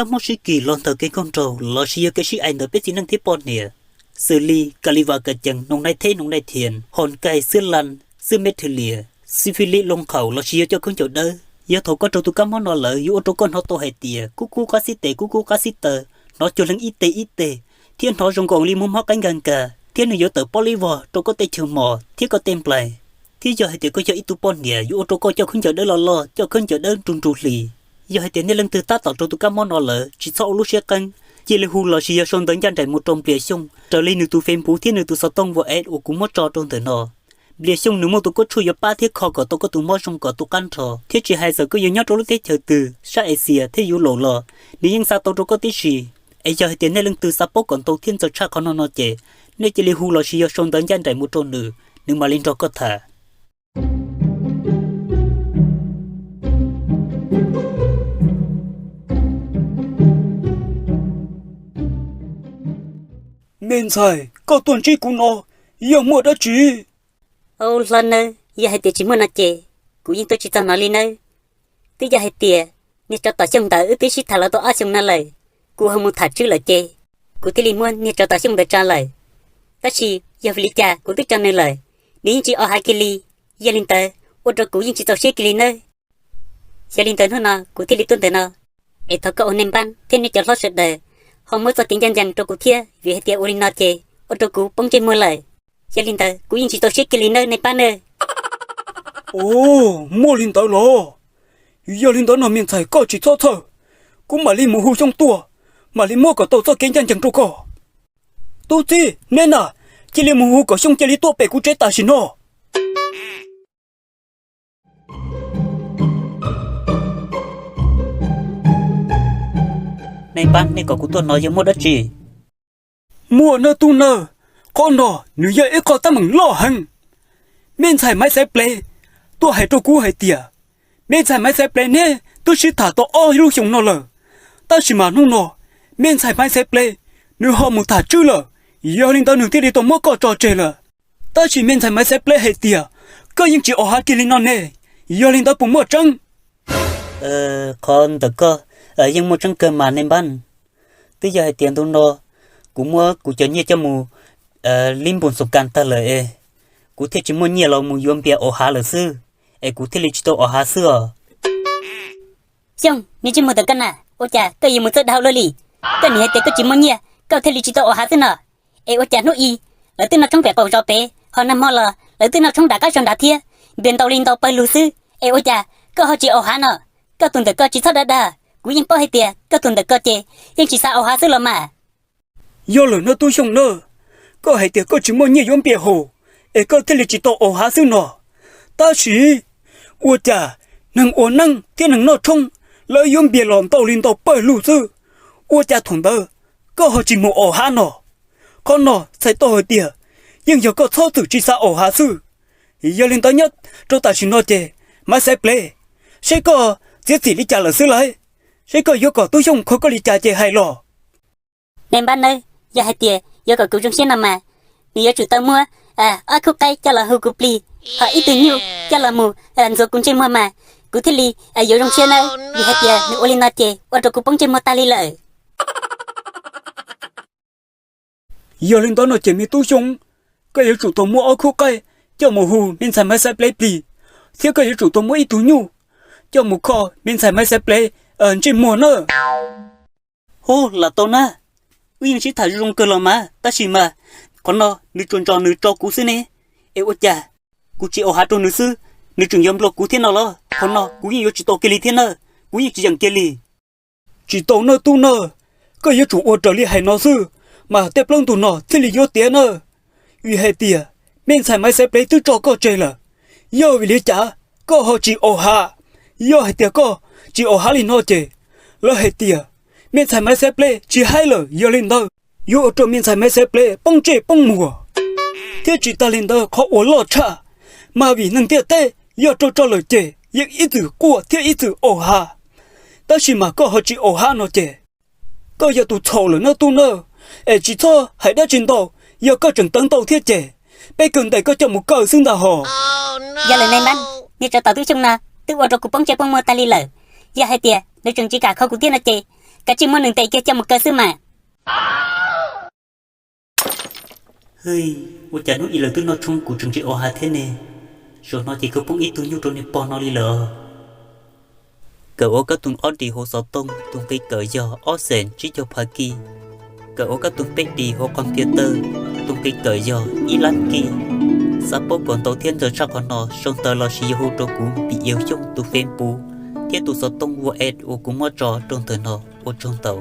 Kab mob sib kis los ntawm kev nkauj nraug lossis yog kev sib aim ntawm peb txiv neej thiab poj niam, xws li Ka Li Vas, Ka Cees, Noog Nai Theb, Noog Nai Thias, Hos Kais, Xwb Lan, Xwb Meb Thwv Lias, Xwb Fib Lib Looj Qhaum lossis yog coj khaub ncaws dawb, yog thaum koj raug tus kab mob no lawm yuav ua rau koj hnov tau hais tias kub kub qab xib tes kub kub qab xib taw, hnov cuag leej ib teg ib teg, thiab hnov zoo nkaus li muaj mob qab nkag nkag, thiab nws yuav tawm pob liab vog rau koj tej chaw mos thiab koj tej nplais. Thiab yog hais tias koj yog ib tug poj niam yuav ua rau koj coj khaub ncaws dawb loj loj, coj khaub ncaws dawb nrug nrug hlis. Yog hais tias nej leej twg tab tom raug tus kab mob no lawm tsis txhob ua lub siab qeeb, cia li hu lossis yog sau ntawv ncaj nraim mus rau Nplias Xyooj raws li nws tus Facebook thiab nws tus xov tooj WhatsApp uas kuv muab tso rau ntawm no. Nplias Xyooj nws muaj tus koj tshuaj yuav pab thiab kho kom tau koj tus mob zoo kom tu qab nrho, thiab tsis hais txawm koj yuav nyob rau lub teb chaws twg sab Axias thiab Yulaus los nws yeej xa tau rau koj tib si. Es yog hais tias nej leej twg xav paub kom ntau thiab ntxaws tshaj qhov no no ces nej cia li hu lossis yog sau ntawv ncaj nraim mus rau nws, nws mam li nrog koj tham. Me ntxhais, koj tuaj ntsib kuv no yog muaj dab tsi? Au hlob nawb, yog hais tias tsis muaj no ces kuv yeej tuaj tsis txog no li nawb. Twb yog hais tias niag tsov tom Xyooj ntawd wb twb sib tham los tau ob xyoos no lawm, kuv ho mus tham tswb lawm ces kuv thiaj li muab niag tsov tom Xyooj ntawd tso lawm. Tab sis yog vim li cas kuv twb tso nws lawm, nws yeej tsis o hav kiag li. Yog li ntawd ua rau kuv yeej tsis txaus siab kiag li nawb. Yog li ntawd hnub no kuv thiaj li tuaj ntawm no, es thov koj ua nej npab thiab nej cov hlob sawv daws ho muab txoj kev ncaj ncees rau kuv thiab, vim hais tias ua li no ces ua rau kuv poob ntsej muag lawm. Yog li ntawd kuv yeej tsis txaus siab kiag li nawb nej npab nawb. Ov, muaj li ntawd los? Yog li ntawd no me ntxhais koj tsis txhob txhawj, kuv mam li mus hu Xyooj tuaj, mam li muab kom tau txoj kev ncaj ncees rau koj. Tub txib, neb na, cia li mus hu kom Xyooj cia li tuaj pem kuv tsev tam sim no. Nej npab, nej kom kuv tuaj no yog muaj dab tsi? Muaj nawb tub nawb, qhov no nws yog ib qho teeb meem loj heev. Me ntxhais Maiv Xaiv Plev tuaj hais rau kuv hais tias me ntxhais Maiv Xaiv Plev neb twb sib tham tau ob lub xyoos no lawm, tab sis mas hnub no me ntxhais Maiv Xaiv Plev nws ho mus tham tswb lawm, yog li ntawd nws thiaj li tau muab koj tso tseg lawm. Tab sis me ntxhais Maiv Xaiv Plev hais tias koj yeej tsis o hav kiag li no ne, yog li ntawd puas muaj tseeb? Qhov ntawm koj yeej muaj tseeb kawg mas nej npab. Twb yog hais tias ntu no kuv muab kuv cov nyiaj coj mus lib npus xoos kas tag lawm es kuv thiaj tsis muaj nyiaj los mus yuav npias o hav lawm xwb, es kuv thiaj li tsis tau o hav xwb os. Xyooj, niag ntsej muag ntawm koj na, ua cas koj yuav mus txawj dhau luaj li? Koj nim hais tias koj tsis muaj nyiaj koj thiaj li tsis tau o hav xwb no. Es ua cas hnub i lawv twb noj tshoob pem qaum zos pem, ho nag hmo los lawv twb noj tshoob nram qab zos nrad thiab, npias ntau li ntau pawg lug xwb, es ua cas koj ho tsis o hav no? Koj tus ntawm koj tsis txhob dag dag, kuv yeej paub hais tias koj tus ntawm koj ces yeej tsis xav o hav xwb los mas. Yog lawm nawb tub Xyooj nawb, koj hais tias koj tsis muaj nyiaj yuav npias haus, es koj thiaj li tsis tau o hav xwb no. Tab sis ua cas neeg ua neeb thiab neeg noj tshoob lawv yuav npias los ntau li ntau pawg lug xwb, ua cas thaum ntawd koj ho tsis mus o hav no? Qhov no txhais tau hais tias yeej yog koj txhob txwm tsis xav o hav xwb. Yog li ntawd nyob rau tam sim no ces Maiv Xaiv Plev, seb koj txiav txim li cas lawm xwb lauj? Seb koj yuav kom tub Xyooj kho koj li cas ces hais los. Nej npab nawb, yog hais tias yuav kom kuv zoo siab no mas, nws yuav tsum tau muab ob khub qaib coj los hu kuv plig, ho ib tug nyuj coj los mus ntxuav kuv ntsej muag mas kuv thiaj li yuav zoo siab nawb, vim hais tias nws ua li no ces ua rau kuv poob ntsej muag tag li lawm. Yog li ntawd no ces me tub Xyooj, koj yuav tsum tau muab ob khub qaib coj mus hu me ntxhais Maiv Xaiv Plev plig, thiab koj yuav tsum tau muab ib tug nyuj coj mus kho me ntxhais Maiv Xaiv Plev ntsej muag nawb. Hu, lam tau na. Wb yeej sib tham zoo zoo kawg los mas, tab sis mas qhov no nws tsuas nco nws tso kuv xwb ne. Es ua cas kuv tsis o hav rau nws xwb, nws tseem yuav nplua kuv thiab no los? Qhov no kuv yeej yuav tsis tau kiag li thiab na, kuv yeej tsis yeem kiag li. Tsis tau nawb tub nawb, koj yuav tsum ua raws li hais no xwb, mas tej plaub ntug no thiaj li yuav tiav nawb. Vim hais tias me ntxhais Maiv Xaiv Plev twb tso koj tseg lawm, yog vim li cas koj ho tsis o hav? Yog hais tias koj tsis o hav li no ces lawv hais tias me ntxhais Maiv Xaiv Plev tsis haib lawm, yog li ntawd yuav ua rau me ntxhais Maiv Xaiv Plev poob ntsej poob muag. Thiab tsis tas li ntawd, qhov uas loj tshaj mas vim neeg ntiaj teb yog raug tso lawm ces yeej ib txwm quaj thiab ib txwm o hav. Tab sis mas koj ho tsis o hav no ces koj yog tus txhaum lawm nawb tub nawb. Es tsis txhob hais dab tsi ntau, yog koj tseem tawv ntau thiab ces peb kawg ntes koj coj mus kaw xwb ntag hos. Yog lawm ne npab, niag tsov tom tub Xyooj no twb ua rau kuv poob ntsej poob muag tag li lawm. Yog hais tias nws tseem tsis kam kho kuv thiab no ces Kav tsij muab nws ntes kiag coj mus kaw xwb mas. Hwj, ua cas hnub ib lawv twb noj tshoob kuv tseem tsis ua hais thiab ne? Zaum no ces kuv poob ib tug nyuj rau niag pog no li lawm. Kawm ua koj tus ob dim hauv xov tooj, tus nqi kawm yog ob xees tsib caug phav kij. Kawm ua koj tus peb dim hauv computer, tus nqi kawm yog ib lab kij. Xav paub kom ntau thiab ntxaws tshaj qhov no sau ntawv los sis yog hu rau kuv Npis Iab Xyooj tus Facebook thiab tus xov tooj WhatsApp uas kuv muab tso rau ntawm no. Ua tsaug ntau.